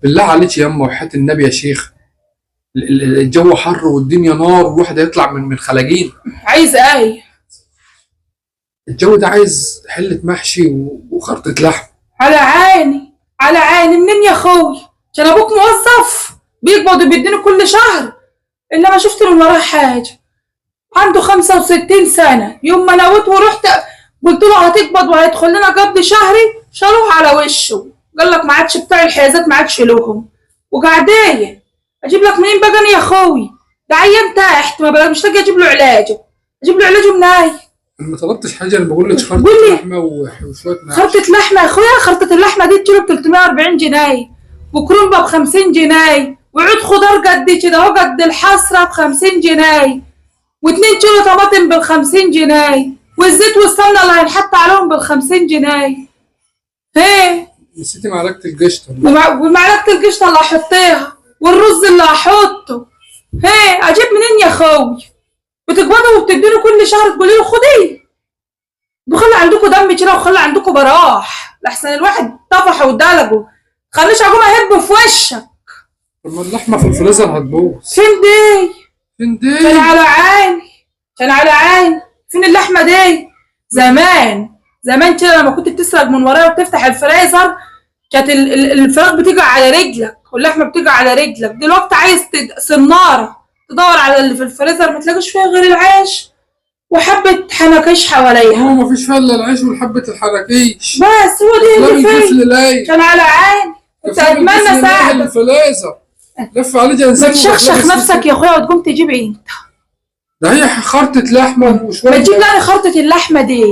بالله عليك يا اما وحياة النبي يا شيخ، الجو حر والدنيا نار والواحد هيطلع من خلاجين. عايز ايه؟ الجو ده عايز حلة محشي وخرطة لحم. على عيني على عيني. منين يا اخوي؟ عشان ابوك موظف بيقبض وبيديني كل شهر، الا ما شفت من وراه حاجة. عنده 65 سنة، يوم ما نويت ورحت قلت له هتقبض وهيدخل لنا قبض شهري، شالوه على وشه، قال لك ما عادش بتاع الحيازات، ما عادش لهم. وقعدايه اجيب لك منين بقى أنا يا اخوي؟ ده عيان تحت، ما بقى مش لاقي اجيب له علاجه، اجيب له علاجه منين؟ انا ما طلبتش حاجة، انا بقول لك خرطة قول لي. لحمة وشوية محشي. خرطة لحمة يا اخويا، خرطة اللحمة دي كيلو ب 340 جنيه، وكرنبة ب 50 جنيه، وعود خضار قد كده اهو قد الحسرة ب 50 جنيه، و2 كيلو طماطم بال 50 جنيه، والزيت والسمنة اللي هينحط عليهم بال 50 جنيه. ايه؟ نسيتي معلقة القشطة. ومعلقة القشطة اللي هحطيها، والرز اللي هحطه. ايه اجيب منين يا اخوي؟ بتقبضوا وبتديله كل شهر تقولي له خدي. وخلي عندكم دم كده، وخلي عندكم براح، لحسن الواحد طفح ودلجه. خليش عجوم اهب في وشك. طب ما اللحمة في الفريزر هتبوظ. فين دي؟ فين دي؟ كان على عيني، كان على عيني. فين اللحمة دي؟ زمان زمان كده لما كنت بتسرق من ورايا وبتفتح الفريزر، كانت الفراخ بتيجي على رجلك واللحمة بتيجي على رجلك. دلوقتي عايز سناره تدور على اللي في الفريزر، ما تلاقيش فيها غير العيش وحبه حناكيش حواليها. هو ما فيش فيها الا العيش وحبة الحناكيش. بس هو دي لا اللي فيه. الجفل لايق. كان على عيني، كنت اتمنى ساعدك. الفريزر لف عليه جنزير. ما تشخشخ نفسك يا اخويا وتقوم تجيب ايه انت؟ ده هي خرطة لحمة وشوية. ما تجيب لي خرطة اللحمة دي.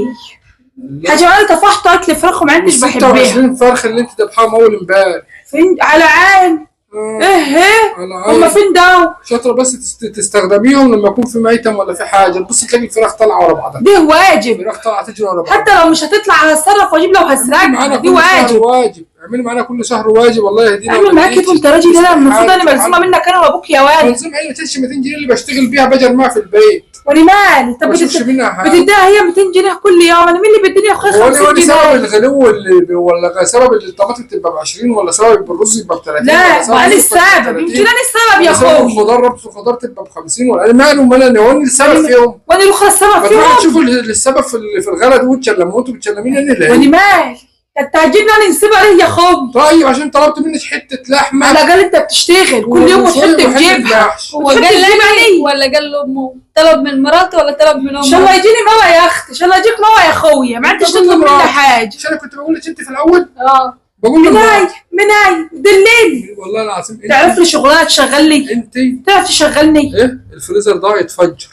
حاجة انا طفحت اكل فراخ وما عنديش بحبها. 26 فرخ اللي انت ذبحاهم اول امبارح. فين؟ على عين. ايه ايه؟ على هما عين. فين دول؟ شاطرة بس تستخدميهم لما يكون في ميتم ولا في حاجة، تبص تلاقي الفراخ طالعة ورا بعضها. دي واجب. الفراخ طالعة تجري ورا بعضها. حتى لو مش هتطلع هتصرف واجيب لو اعملي معانا هسرقها، دي كل شهر واجب. واجب، اعملي معانا كل شهر واجب، والله يهدينا. اعمل معاك ايه وانت راجل؟ انا المفروض انا ملزومة منك انا وابوك يا والد. ملزوم ايه؟ ما تنسش 200 جنيه اللي بشتغل بيها بجر معاها في البيت. وانا مالي؟ طب ما بشوفش منها حاجة. بتديها هي 200 جنيه كل يوم، انا مين اللي بيديني يا اخويا هو 50 انا سبب جنيه؟ الغلو اللي ولا سبب اللي الطماطم تبقى ب 20 ولا سبب الرز يبقى ب 30؟ لا ما انا السبب، يمكن انا السبب يا سبب اخوي. الخضار، ربط الخضار تبقى ب 50 ولا انا مالي ومال انا؟ هو السبب فيهم؟ وانا الاخرى السبب ما تروحوا فيهم؟ تشوفوا السبب في الغلا ده وتشلموا، انتوا بتشلمين انا اللي وانا هي. مالي؟ انت هتجيبني انا نسيبها ليه يا اخوي؟ طيب عشان طلبت منك حتة لحمه على الاقل انت بتشتغل كل يوم وتحط في جيبها. محشي. هو وتحط قال في جيبها لي ليه؟ ولا قال لامه؟ طلب من مراته ولا طلب من ان شاء الله امه؟ يجيني موا يا اختي، ان شاء الله يجيك موا يا اخويا، ما عدتش تطلب مني حاجة. مش انا كنت بقول لك انت في الاول؟ اه بقول مناي لك مناي دليني. والله العظيم انت تعرف لي شغلانة تشغل لي؟ انت تعرف تشغلني؟ ايه الفريزر ده هيتفجر،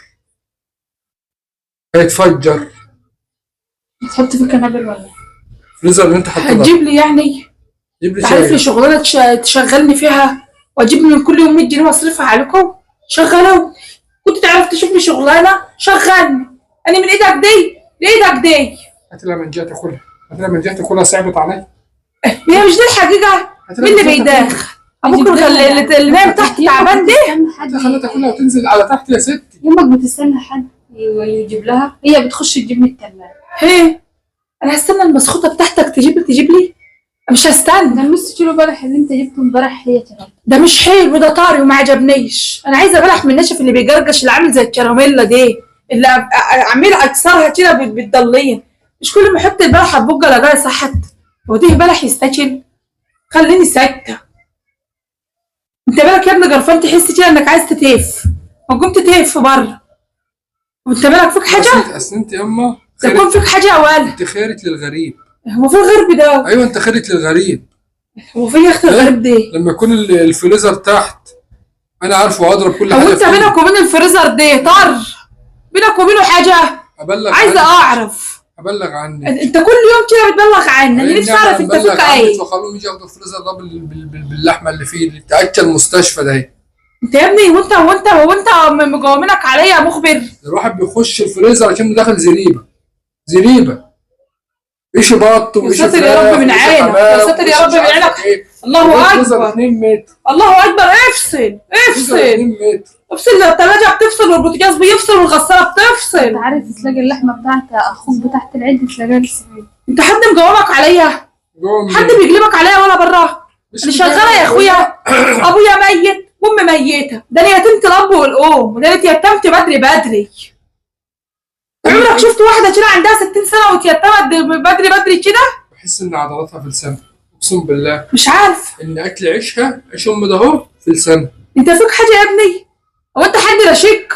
هيتفجر. تحط في كنابل ولا؟ الفريزر اللي انت حاطه ده هتجيب لي يعني؟ جيب لي تعرف لي شاي. شغلانة تشغلني فيها واجيب من كل يوم 100 جنيه واصرفها عليكم؟ شغلوني. كنت تعرف تشوف لي شغلانة شغلني، انا من ايدك دي لايدك دي. هات لها من جهة تاكلها، هات لها من جهة تاكلها، صعبت عليا. هي مش دي الحقيقة؟ هات لها مين اللي من جهة تاكلها. بيداخ؟ ابوك اللي نايم تحت تعبان ده؟ حد هات خليها تاكلها وتنزل على تحت يا ستي. يمك بتستنى حد يجيب لها، هي بتخش تجيب من الثلاجة. هي انا هستنى المسخوطه بتاعتك تجيب لي؟ مش هستنى. ده النص كيلو بلح اللي انت جبته امبارح هي ترى ده مش حلو، ده طري وما عجبنيش. انا عايزه بلح من الناشف اللي بيجرجش، اللي عامل زي الكراميلا دي، اللي عمال اكسرها كده بالضلين. مش كل ما احط البلحه في بقى الاقيها صحت. هو ده بلح يستاكل؟ خليني ساكته. انت بالك يا ابني جرفان تحس كده انك عايز تتف، ما قمت تتف بره. وانت بالك فيك حاجة؟ اصل انت يما ده يكون فيك حاجة يا ولد. انت خيرت للغريب. هو في الغرب ده؟ ايوه انت خيرت للغريب. هو في يا اختي الغرب ده؟ لما يكون الفريزر تحت انا عارفه واضرب كل هو حاجة انت فيه. بينك وبين الفريزر ده طر؟ بينك وبينه حاجة؟ ابلغ عايزه عنك. اعرف. ابلغ عنك. انت كل يوم كده بتبلغ عني، انا نفسي اعرف انت فيك ايه. وخلوهم يجي ياخدوا الفريزر ده باللحمه اللي فيه اللي بتاكل المستشفى ده. انت يا ابني وانت مجومينك عليا يا مخبر. الواحد بيخش الفريزر عشان داخل زريبه، زريبه ايش بط يا وايش ساتر يا رب من عينك، يا ساتر يا رب من عينك. الله اكبر، 2 متر. الله اكبر. افصل افصل 2 متر. افصل. الثلاجة بتفصل والبوتاجاز بيفصل والغساله بتفصل. انت عارف تلاقي اللحمة بتاعت اخوك بتاعت العيد تلاقيها لسه. انت حد مجاوبك عليا؟ جوه حد بيجلبك عليا ولا بره؟ مش انا شغالة يا اخويا. ابويا ميت وامي ميته، ده انا يتمت الاب والام، وده انا اتيتمت بدري بدري. عمرك شفت واحدة كده عندها 60 سنة واتيتمت بدري بدري كده؟ بحس ان عضلاتها في لسانها، اقسم بالله. مش عارف ان اكل عيشها، عيش ام ده اهو في لسانها. انت فيك حاجة يا ابني؟ هو انت حد رشيك؟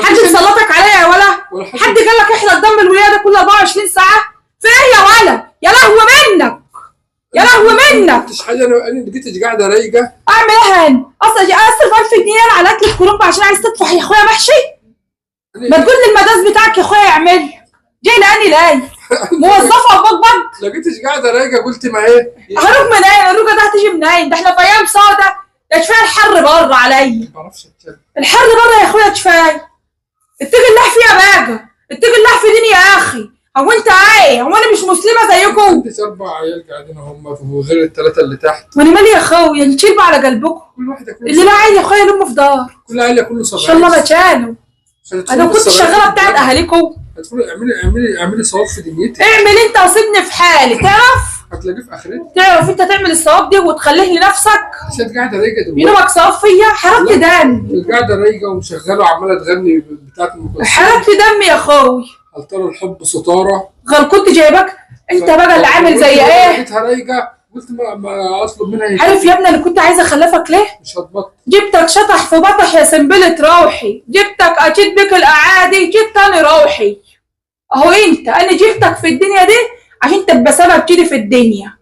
حد مسلطك عليا يا ولا؟ ولا حد حد قال لك احنا قدام الولادة كل 24 ساعة؟ في ايه يا ولا؟ يا لهوي منك، يا لهوي منك. مش حاجة. انا جيت قاعدة رايقة. اعمل ايه هان؟ اصل اصرف 1000 جنيه انا على اكل الكرنب عشان عايز تطفح يا اخويا محشي؟ ما تقول للمداس بتاعك يا اخويا يعمل. جاي لاني لاي موظفة وبقبض. لقيتش قاعدة رايقة، قلت ما ايه هروح منين؟ الروجه ده هتيجي منين؟ ده احنا في ايام سودة، ده كفاية الحر بره عليا. ما بعرفش اتكلم. الحر بره يا اخويا كفاية. اتقي الله فيها بقى، اتقي الله في ديني يا اخي. هو انت ايه؟ هو انا مش مسلمة زيكم؟ عندي 4 عيال قاعدين هم وغير الثلاثة اللي تحت. وانا مالي يا اخويا؟ نشيل بقى على قلبكم. كل واحدة كل اللي لا عيل يا اخويا لامه في دار. كل عيله كله ان شاء الله ما كانوا. انا كنت شغالة بتاعت اهاليكم. هتدخلي اعملي اعملي اعملي صواب في دنيتك. اعمل انت وسيبني في حالي. تعرف؟ هتلاقيه في اخرتك. تعرف انت تعمل الصواب دي وتخليه لنفسك؟ عشان قاعدة رايقة دلوقتي. ينوبك صواب فيا؟ حرقت دمي. قاعدة رايقة ومشغله وعماله تغني بتاعت ام كلثوم. حرقت دمي يا اخوي. هل ترى الحب ستارة؟ غير كنت جايبك انت بقى اللي عامل زي ايه؟ لقيتها رايقة قلت ما اطلب منها. عارف يا ابني انا كنت عايزه اخلفك ليه؟ مش هتبطل. جبتك شطح في بطح يا سنبلة روحي، جبتك اجيت بك الاعادي، جبت انا روحي. اهو انت، انا جبتك في الدنيا دي عشان تبقى سبب كده في الدنيا.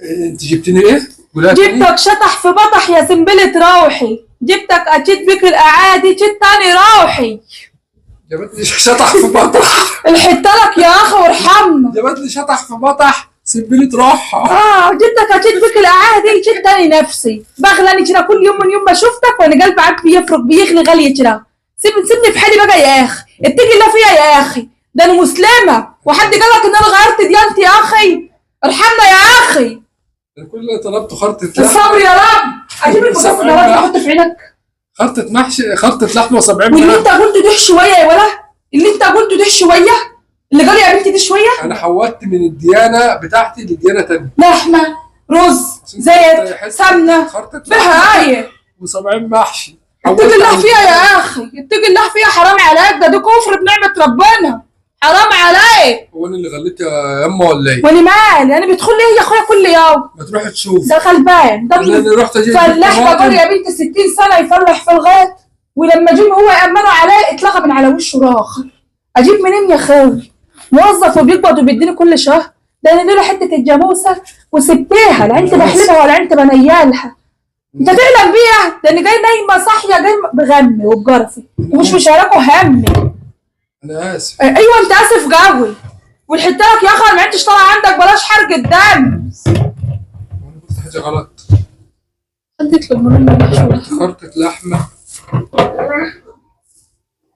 انت جبتني ايه؟ جبتك شطح في بطح يا سنبلة روحي، جبتك اجيت بك الاعادي، جبت انا روحي. جابت لي شطح في بطح. الحتة لك يا اخي وارحمنا. جابت لي شطح في بطح سنبلة روحها. جبتك اجيت بك الاعادي، جبت انا نفسي. بغلاني كده كل يوم من يوم ما شفتك وانا قلبي عاد بيفرق بيغلي غالية كده. سيبني في حالي بقى يا اخي، اتقي الله فيا يا اخي، ده انا مسلمة وحد قال لك ان انا غيرت ديانتي يا اخي؟ ارحمنا يا اخي. انا كل اللي طلبته خرطة لحمه. الصبر يا رب. اجيب المقص ده احطه في عينك. خرطة محشي، خرطة لحمه و70. واللي انت قلته ده شوية يا ولا؟ اللي انت قلته ده شوية؟ اللي قال يا بنتي دي شوية؟ انا حولت من الديانة بتاعتي لديانه ثانية. لحمه، رز، زيت، سمنه، فيها ايه؟ و70 محشي. اتقي الله فيها يا اخي، اتقي الله فيها. حرام عليك، ده كفر بنعمه ربنا. حرام عليك. هو انا اللي غليت يا يما ولا ايه؟ وانا مالي؟ انا بيدخل لي يا اخويا كل يوم. ما تروح تشوف. ده غلبان ده. انا رحت اجيب فلاح بقول يا بنت 60 سنة يفلح في الغيط، ولما جيب هو يامنه عليه اتلغى من على وشه راخ. اجيب منين يا اخوي؟ موظف وبيقبض وبيديني كل شهر. ده انا لولا حتة الجاموسة وسبتها، لا انت بحلبها ولا انت بنيالها. انت تعلم بيها؟ ده انا جاي نايمة صاحية جاي بغمي وبجرفي ومش مشاركة همي. انا اسف. ايوه انت اسف قوي. والحتة لك يا اخي انا ما عدتش طالعه عندك، بلاش حرق الدم. انا قلت حاجة غلط. حد يطلب مني محشي؟ خرطة لحمه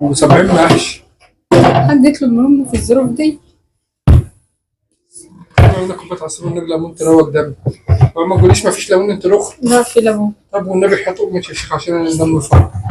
و70 محشي. حد يطلب من امه في الظروف دي؟ عندك كوباية عصير والنبي ليمون تروق دم. ما تقوليش ما فيش ليمون انت رخ. لا في ليمون. طب والنبي حط امك يا شيخ عشان انا دمي فرق.